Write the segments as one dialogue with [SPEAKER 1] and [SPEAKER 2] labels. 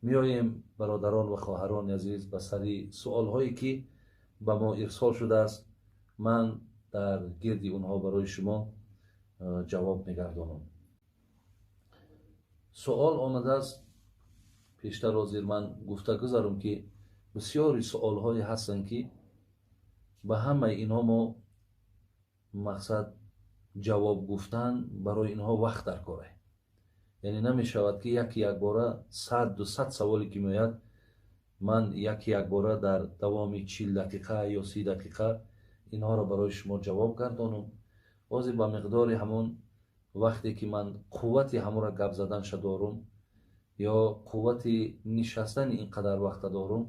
[SPEAKER 1] Меоем, бародарон ва хоҳарони азиз, ба сари суолҳое, ки ба мо ирсол шудааст. Ман дар гирди онҳо барои шумо ҷавоб мегардонам. Суол омадааст. Пештар ҳозир ман гуфта гузарам, ки бисёри суолҳое ҳастанд, ки ба ҳамаи инҳо мо мақсад ҷавоб гуфтан барои инҳо вақт дар коре, яъне намешавад, ки яки якбора 100-200 саволе ки меояд, ман яки якбора дар давоми 40 дақиқа ё 30 дақиқа инҳоро барои шумо ҷавоб гардонам. Ҳозир ба миқдори ҳамон вақте ки ман қуввати ҳамонро гап заданша дорум ё қуввати нишастани ин қадар вақта дорум,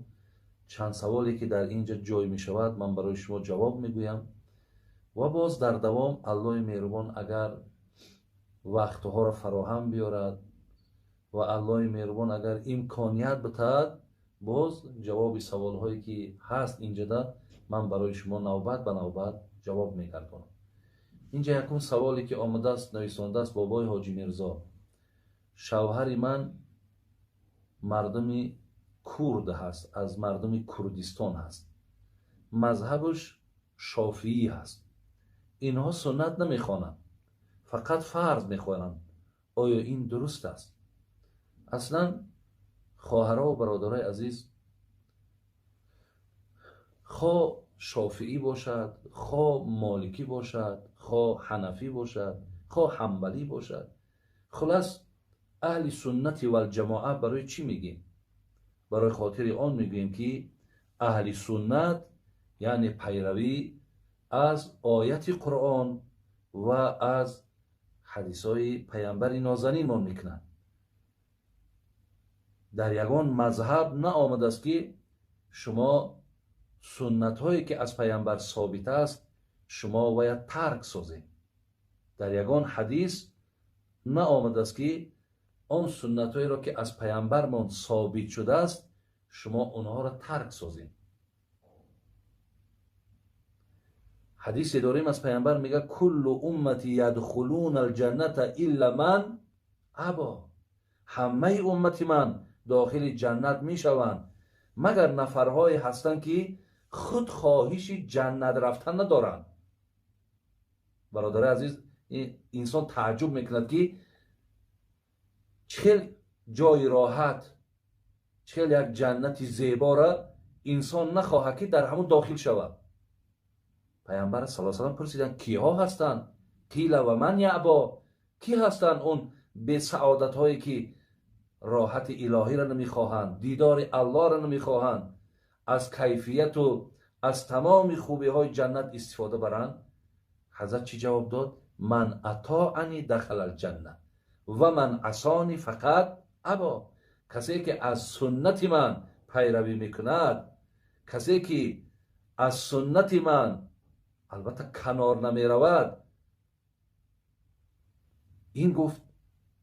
[SPEAKER 1] чанд саволе ки дар ин ҷо ҷой мешавад, ман барои шумо ҷавоб мегӯям ва боз дар давом, Аллоҳи меҳрубон агар вақтҳоро фароҳам биёрад ва Аллоҳи меҳрубон агар имконият битаҳад, боз ҷавоби саволҳое ки ҳаст инҷода, ман барои шумо навбат ба навбат ҷавоб мегардонам. Инҷа якум саволе ки омадааст, нависондааст: «Бобои Ҳоҷи Мирзо, шавҳари ман мардуми курд ҳаст, аз мардуми Курдистон ҳаст, мазҳабаш шофиӣ ҳаст. Инҳо суннат намехонанд, фақат фарз мехонанд. Оё ин дуруст аст?» Аслан, хоҳарову бародарои азиз, хо шофиӣ бошад, хо моликӣ бошад, хо ҳанафӣ бошад, хо ҳамбалӣ бошад, хулас, аҳли суннати валҷамоа барои чӣ мегӯем? Барои хотири он мегӯем, ки аҳли суннат яъне пайравӣ аз ояти Қуръон ва аз ҳадисҳои паямбари нозанинмон мекунанд. Дар ягон мазҳаб наомадааст, ки шумо суннатҳое ки аз паямбар собит аст, шумо бояд тарк созед. Дар ягон ҳадис наомадааст, ки он суннатҳоеро ки аз паямбармон собит шудааст, шумо онҳоро тарк созед. Ҳадисе дорем аз паямбар, мега: «Куллу уммати ядхулуна алҷанната илла ман або». Ҳамаи уммати ман дохили ҷаннат мешаванд, магар нафарҳое ҳастанд, ки худ хоҳиши ҷаннат рафтан надоранд. Бародари азиз, инсон тааҷҷуб мекунад, ки чӣ хел ҷои роҳат, чӣ хел як ҷаннати зебора инсон нахоҳад, ки дар ҳамон дохил шавад. Паямбар сал салам пурсиданд: «Киҳо ҳастанд?» «Қила ва ман яъбо?» Кӣ ҳастанд он бесаодатҳое, ки роҳати илоҳиро намехоҳанд, дидори Аллоҳро намехоҳанд, аз кайфияту аз тамоми хубиҳои ҷаннат истифода баранд? Ҳазрат чӣ ҷавоб дод? «Ман атоани дахала алҷанна ва ман асони фақат або». Касе ки аз суннати ман пайравӣ мекунад, касе ки аз суннати ман албатта канор намеравад, ин, гуфт,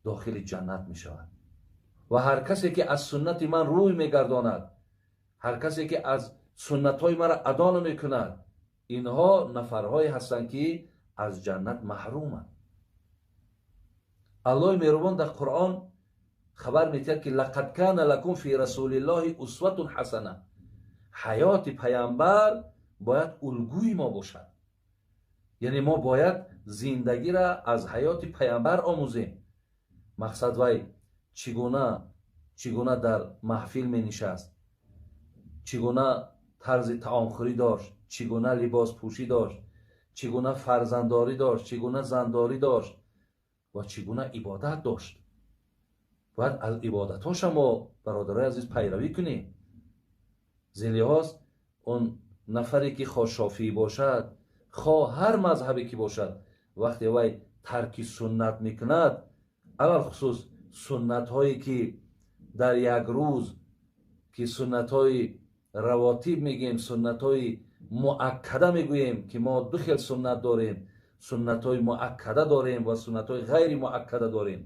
[SPEAKER 1] дохили ҷаннат мешавад ва ҳар касе ки аз суннати ман рӯй мегардонад, ҳар касе ки аз суннатҳои маро адо намекунад, инҳо нафарҳое ҳастанд, ки аз ҷаннат маҳруманд. Аллоҳи меҳрубон дар Қуръон хабар метиҳад, ки «Лақад кана лакум фи расулиллоҳи усватун ҳасана». Ҳаёти паямбар бояд улгӯи мо бошад, яъне мо бояд зиндагира аз ҳаёти паямбар омӯзем. Мақсад, вай чӣ гуна дар маҳфил менишаст, чӣ гуна тарзи таомхӯрӣ дошт, чӣ гуна либоспӯшӣ дошт, чӣ гуна фарзанддорӣ дошт, чӣ гуна зандорӣ дошт ва чӣ гуна ибодат дошт. Бояд аз ибодатҳоша мо, бародарои азиз, пайравӣ кунем. Зин лиҳоз, он нафаре ки хоҳ шофиӣ бошад, хоҳ ҳар мазҳабе ки бошад, вақте вай тарки суннат мекунад, алалхусус суннатҳое ки дар як рӯз, ки суннатҳои равотиб мегӯем, суннатҳои муаккада мегӯем, ки мо ду хел суннат дорем: суннатҳои муаккада дорем ва суннатҳои ғайри муаккада дорем,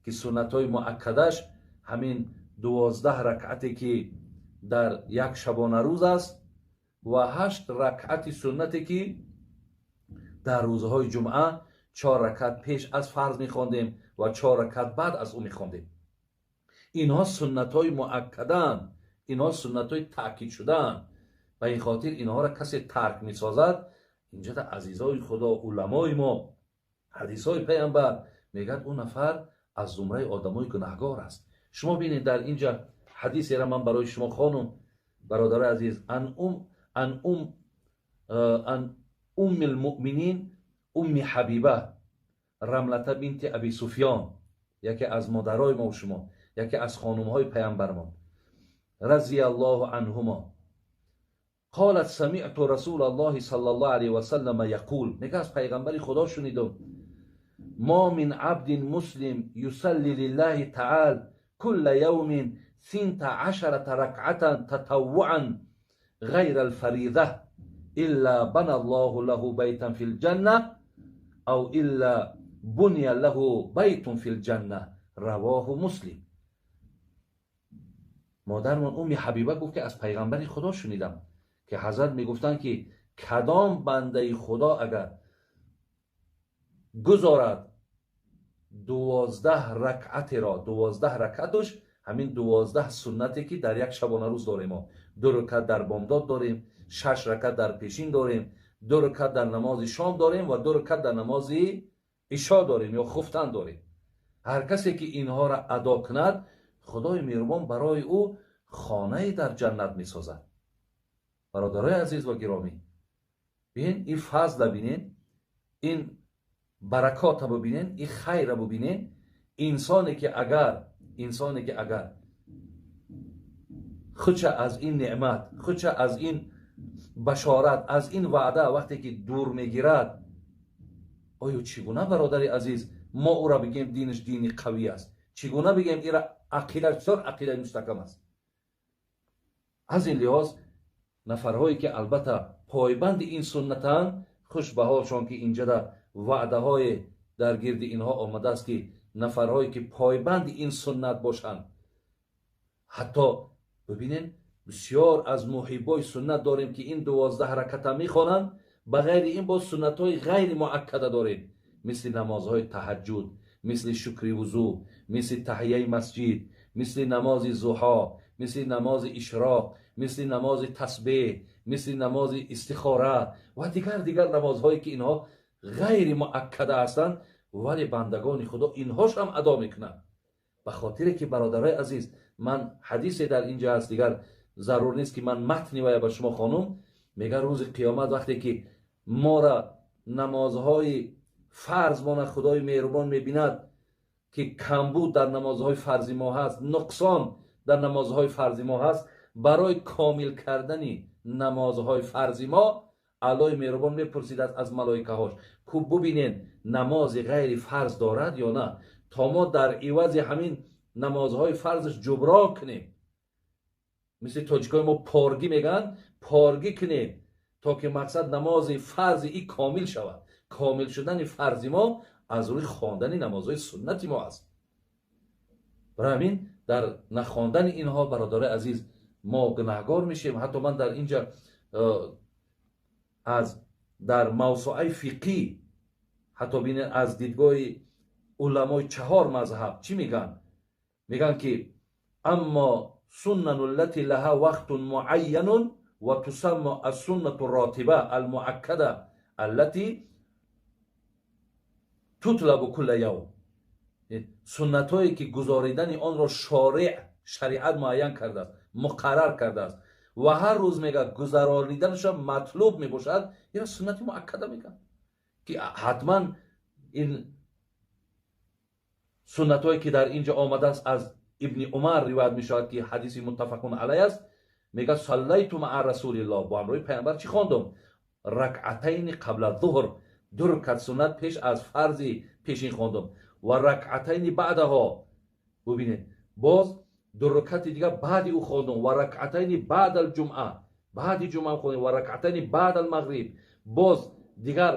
[SPEAKER 1] ки суннатҳои муаккадаш ҳамин 12 ракъате ки дар як шабонарӯз аст ва ҳашт ракъати суннате ки дар рӯзҳои ҷумъа чор ракат пеш аз фарз мехондем ва чор ракат баъд аз ӯ мехондем. Инҳо суннатҳои муаккадаанд, инҳо суннатҳои таъкид шудаанд. Ба ин хотир инҳоро касе тарк месозад. Инҷа азизои Худо, уламои мо, ҳадисҳои пайғамбар мегӯяд, ӯ нафар аз зумраи одамои гунаҳгор аст. Шумо бинед, дар инҷа ҳадисеро ман барои шумо хонум, бародарои азиз, ан умми лмуъминин Умми Ҳабиба Рамлата бинти Аби Суфён, яке аз модарои мо шумо, яке аз хонумҳои пайғамбармон, разияллоҳу анҳумо, قالت سمعت رسول الله صلى الله عليه وسلم يقول، мега аз пайғамбари Худо шунидум: ما من عبد مسلم يصلي لله تعالى كل يوم 12 ركعة تطوعا غير الفريضة إلا بنى الله له بيتا في الجنة أو إلا بني له بيت في الجنة. رواه مسلم. Модармон Умми Ҳабиба гуфт, ки аз пайғамбари Худо шунидам, ки ҳазрат мегуфтанд, ки кадом бандаи Худо агар гузорад 12 ракъатеро, 12 ракъатуш ҳамин 12 суннате, ки дар як шабонарӯз дорем, мо 2 ракат дар бомдод дорем, 6 ракат дар пешин дорем, 2 ракат дар намози шом дорем ва 2 ракат дар намози ишо дорем ё хуфтан дорем. Ҳар касе ки инҳоро адо кунад, Худои меҳрубон барои ӯ хонае дар ҷаннат месозад. Бародарои азиз ва гиромӣ, бин ин фазла бинен, ин баракота бубинен, ин хайра бубинен. Инсоне ки агар худша аз ин неъмат, худша аз ин башорат, аз ин ваъда вақте ки дур мегирад, оё чӣ гуна, бародари азиз, мо ӯра бигем динаш дини қавӣ аст? Чӣ гуна бигем ира ақида бисёр ақидаи мустаҳкам аст? Аз ин лиҳоз нафарҳое, ки албатта пойбанди ин суннатанд, хуш ба ҳолшон, ки инҷада ваъдаҳое дар гирди инҳо омадааст, ки нафарҳое, ки пойбанди ин суннат бошанд. Ҳатто бибинен, бисёр аз муҳиббои суннат дорем, ки ин 12 раката мехонанд. Ба ғайри ин боз суннатҳои ғайри муаккада дорем, мисли намозҳои таҳаҷҷуд, мисли шукри вузӯ, мисли таҳияи масҷид, мисли намози зуҳо, мисли намози ишроқ, мисли намози тасбеҳ, мисли намози истихора ва дигар дигар намозҳое, ки инҳо ғайри муаккада ҳастанд, вале бандагони Худо инҳошам адо мекунанд. Ба хотире ки, бародарои азиз, ман ҳадисе дар инҷа ҳаст, дигар зарур нест, ки ман матни вая ба шумо хонум. Мега, рӯзи қиёмат вақте ки мора намозҳои фарзмона Худои меҳрубон мебинад, ки камбуд дар намозҳои фарзи мо ҳаст, нуқсон дар намозҳои фарзи мо ҳаст, барои комил кардани намозҳои фарзи мо Аллоҳи меҳрубон мепурсидад аз малоикаҳош: ку бубинен, намози ғайри фарз дорад ё на, то мо дар ивази ҳамин намозҳои фарзаш ҷуброн кунем. Мисли тоҷикои мо поргӣ мегӯянд, поргӣ кунем, то ки мақсад намози фарзи и комил шавад. Комил шудани фарзи мо аз рӯи хондани намозҳои суннати мо аст. Барои ҳамин дар нахондани инҳо, бародарои азиз, мо гунаҳгор мешем. Ҳатто ман дар инҷа аз дар мавсуаи фиқӣ, ҳатто бинед, аз дидгоҳи уламои чаҳор мазҳаб чӣ мегӯянд? Мегӯянд, ки أما السنن التي لها وقت معين وتسمى السنة الراتبة المؤكدة التي تطلب كل يوم، суннатҳое, ки гузоридани онро шореъ, шариат муайян кардааст, муқаррар кардааст ва ҳар рӯз, мега, гузарониданашо матлуб мебошад, ина суннати муаккада мегӯянд, ки ҳатман ин суннатҳое, ки дар инҷо омадааст, аз Ибни Умар ривоят мешавад, ки ҳадиси муттафақун алай аст. Мега: صليت مع رسول الله, бо ҳамроҳи пайғамбар чӣ хондум? ركعتين قبل الظهر, 2 ракат суннат пеш аз фарзи пешин хондум, وركعتين بعدها, бубинед, боз 2 ракати дигар баъди ӯ хондум, وركعتين بعد الجمعة, баъди ҷумъа хондум, وركعتين بعد المغرب. Боз дигар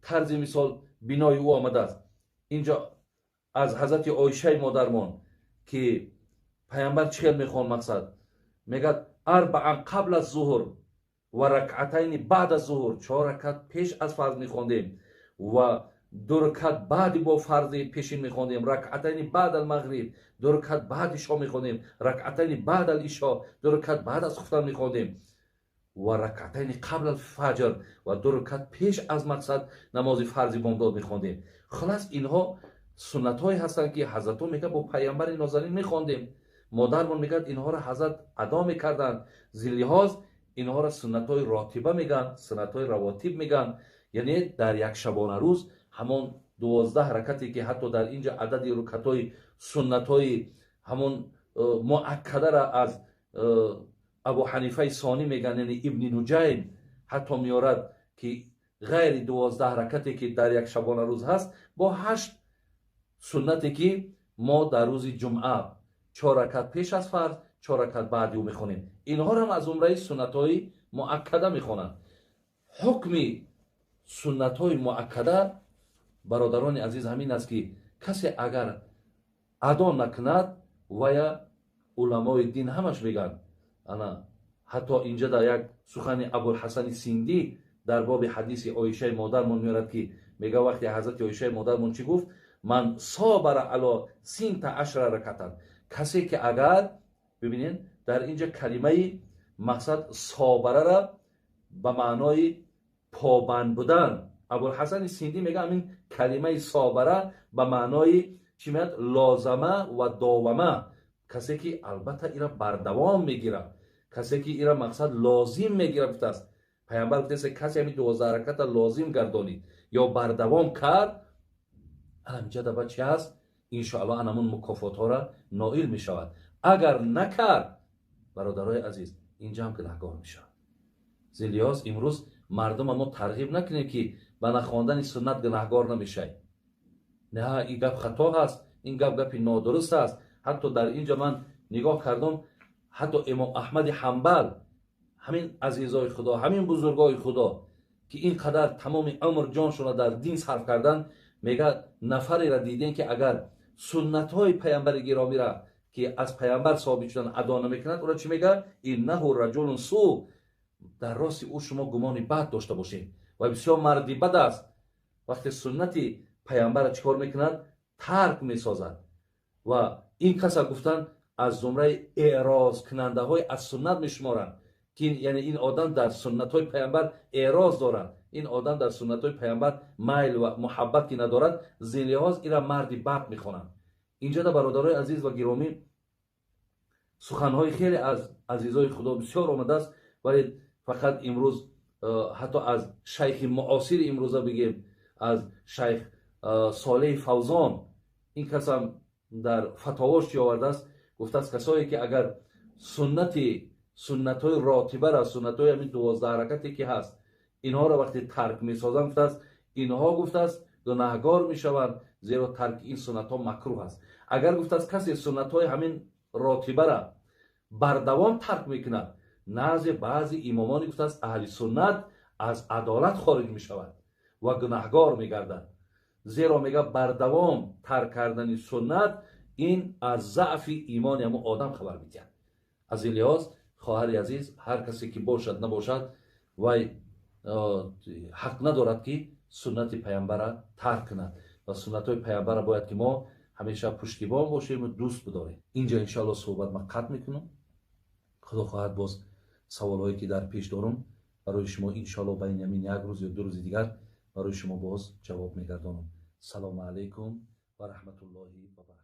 [SPEAKER 1] тарзи мисол бинои ӯ омадааст инҷо аз ҳазрати Оишаи модармон, ки пайғамбар чӣ хел мехонд. Мақсад, мегӯяд: أربعا قبل الظهر وركعتين بعد الظهر, 4 ракат пеш аз фарз мехондем ва 2 ракат баъди бо фарзи пешин мехондем, ракъатайни баъд алмағриб, 2 ракат баъди ишо мехондем, ракъатайни баъд алишо, 2 ракат баъд аз хуфтан мехондем ва ракъатайни қабл алфаҷр ва 2 ракат пеш аз мақсад намози фарзи бомдод мехондем. Хулас, инҳо суннатҳое ҳастанд, ки ҳазратҳо мегӯяд, бо пайғамбари нозанин мехондем. Модармон мегӯяд, инҳоро ҳазрат адо мекарданд. Зиллиҳоз инҳоро суннатҳои ротиба мегӯянд, суннатҳои равотиб мегӯянд. Яъне дар як шабона рӯз ҳамон 12 ракате, ки ҳатто дар инҷа адади рукатҳои суннатҳои ҳамон муаккадара аз Абу Ҳанифаи Сонӣ мегӯянд, яъне Ибни Нуҷайм ҳатто меорад, ки ғайри 12 ракате, ки дар як шабона рӯз ҳаст, бо 8 суннате, ки мо дар рӯзи ҷумъа 4 ракат пеш аз фарз, 4 ракат баъди ӯ мехонем. Инҳоро аз зумраи суннатҳои муаккада мехонанд. Ҳукми суннатҳои муаккада, бародарони азиз, ҳамин аст, ки касе агар адо накунад, вая уламои дин ҳамаш мегӯянд. Ана ҳатто инҷа дар як сухани Абулҳасани Синдӣ дар боби ҳадиси Оишаи модармон меорад, ки мега вақте ҳазрати Оишаи модармон чӣ гуфт? Ман собара ало 16 ракатан. Касе ки агар, бибинед, дар инҷа калимаи мақсад собарара ба маънои побанд будан Абулҳасани Синдӣ мега, ҳамин калимаи собара ба маънои чӣ меяд? Лозама ва довама. Касе ки албатта ира бардавом мегирад, касе ки ира мақсад лозим мегирад, гуфтааст пайғамбар, гуфтааст, касе ҳамин 12 раката лозим гардонид ё бардавом кард, ҳаминҷа даба чи ҳаст? Иншоалло анамун мукофотҳоро ноил мешавад. Агар накард, бародарои азиз, инҷа ҳам гунаҳгор мешавад. Зиллиҳоз имрӯз мардума мо тарғиб накунем, ки ба нахондани суннат гунаҳгор намешавӣ. На, ин гап хато ҳаст, ин гап гапи нодуруст аст. Ҳатто дар инҷа ман нигоҳ кардам, ҳатто имом Аҳмади Ҳамбал, ҳамин азизои Худо, ҳамин бузургои Худо, ки ин қадар тамоми умр ҷоншонро дар дин сарф кардан, мегӯяд, нафареро дидем, ки агар суннатҳои пайғамбари гиромиро, ки аз пайғамбар собит шудан, адо намекунад, ӯро чӣ мегӯяд? Иннаҳу раҷулун су, дар рости ӯ шумо гумони бад дошта бошед ва бисёр марди бад аст. Вақте суннати пайғамбарро чӣ кор мекунад? Тарк месозад. Ва ин каса гуфтанд, аз зумраи эърозкунандаҳои аз суннат мешуморанд, ки яъне ин одам дар суннатҳои пайғамбар эъроз дорад, ин одам дар суннатҳои пайғамбар майл ва муҳаббат ки надорад, зинлиҳоз ира марди бад мехонанд. Инҷода, бародарои азиз ва гиромӣ, суханҳои хеле аз азизои Худо бисёр омадааст, вале фақат имрӯз ҳатто аз шайхи муосири имрӯза бигем, аз шайх Солеҳи Фавзон, ин касам дар фатовош чӣ овардааст? Гуфтааст, касое ки агар суннатҳои ротибара, суннатҳои ҳамин 12 ҳаракате ки ҳаст, инҳоро вақте тарк месозанд, гуфтааст, инҳо, гуфтааст, гунаҳгор мешаванд, зеро тарки ин суннатҳо макрӯҳ аст. Агар, гуфтааст, касе суннатҳои ҳамин ротибара бардавом тарк мекунад, назди баъзи имомони, гуфтааст, аҳли суннат аз адолат хориҷ мешавад ва гунаҳгор мегардад, зеро мега бардавом тарк кардани суннат ин аз заъфи имони ҳамун одам хабар медиҳад. Аз ин лиҳоз, хоҳари азиз, ҳар касе ки бошад набошад, вай ҳақ надорад, ки суннати пайғамбара тарк кунад ва суннатҳои пайғамбара бояд ки мо ҳамеша пуштибон бошем ва дӯст бидорем. Инҷа иншоалло суҳбат ман қатъ мекунам. Худо хоҳад, боз саволҳое ки дар пеш дорам, барои шумо иншоалло байни ҳамин як рӯз ё 2 рӯзи дигар барои шумо боз ҷавоб мегардонам. Салому алайкум ва раҳматуллоҳи ва баракатуҳ.